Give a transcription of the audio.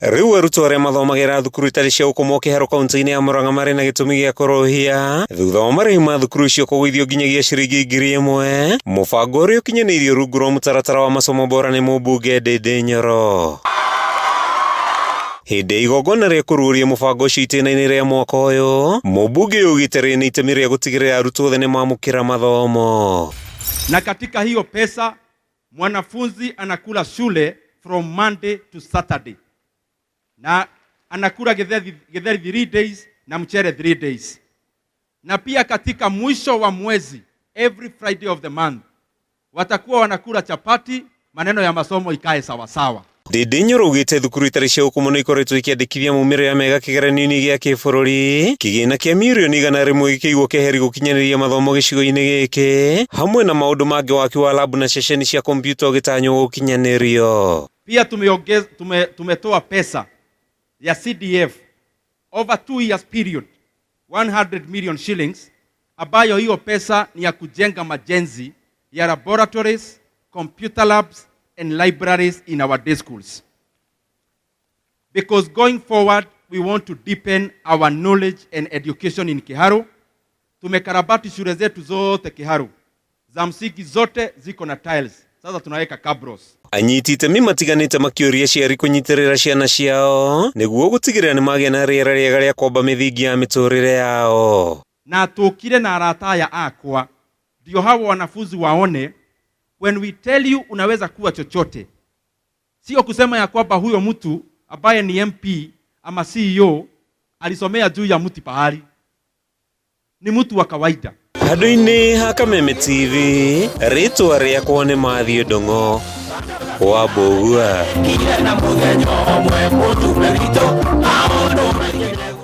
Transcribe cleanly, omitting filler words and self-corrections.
Rĩu arutwo arĩa mathomagĩra thukuru itarĩ cia gũkomwo Kĩharũ kaunti-inĩ ya Murang'a marĩ na gĩtũmi gĩa kũrũhia thutha wa marĩhi ma thukuru icio kũgũithio nginyagia ciringi 1000, mũbango ũrĩa ũkinyanĩirio rungu rwa mũtaratara wa masomo bora nĩ mũmbunge Ndindi Nyoro. Hĩndĩ ya igongona rĩa kũruũria mũbango ũcio itĩna-inĩ rĩa mwaka ũyũ, mũmbunge ũyũ augĩte rĩrĩ nĩ itemi rĩa gũtigĩrĩra arutwo othe nĩ mamũkĩra mathomo. Na katika hiyo pesa mwanafunzi anakula shule from Monday to Saturday, na anakula githeri, githeri 3 days na mchere 3 days, na pia katika mwisho wa mwezi, every Friday of the month, watakuwa wanakula chapati, maneno ya masomo ikae sawasawa. Ndindi Nyoro augĩte thukuru itarĩ cia gũkomwo nĩ ikoretwo ikĩandĩkithia maumĩrĩra mega kĩgeranio-inĩ gĩa kĩbũrũri, kĩgĩna kĩa mirioni 100 gĩkĩigwo keheri gũkinyanĩria mathomo gĩcigo-inĩ gĩkĩ, hamwe na maũndũ mangĩ waki wa labu na ceceni cia kompiuta ũgĩtanywo gũkinyanĩrio. Pia tumetoa pesa ya CDF over 2 years period, 100 million shillings, ambayo hiyo pesa ni ya kujenga majenzi ya laboratories, computer labs and libraries in our day schools. Because going forward, we want to deepen our knowledge and education in Kiharu. Tumekarabati shule zetu zote Kiharu. Za msingi zote ziko na tiles. Sasa tunaweka cabros. Anyiti itemi matiganĩte makĩũria aciari kũnyitĩrĩra ciana ciao nĩguo gũtigĩrĩra nĩ magĩa na rĩera rĩega rĩa kwamba mĩthingi ya mĩtũrĩre yao. Na tukire na arata aya akwa, ndio hawa wanafunzi waone, when we tell you unaweza kuwa chochote, sio kusema ya kwamba huyo mtu ambaye ni MP ama CEO alisomea juu ya mti pahali, ni mtu wa kawaida. Handũ-inĩ ha Kameme TV, rĩtwa rĩakwa nĩ Mathiũ Ndong'o wa Mbũgua. Na mũthenya ũmwe.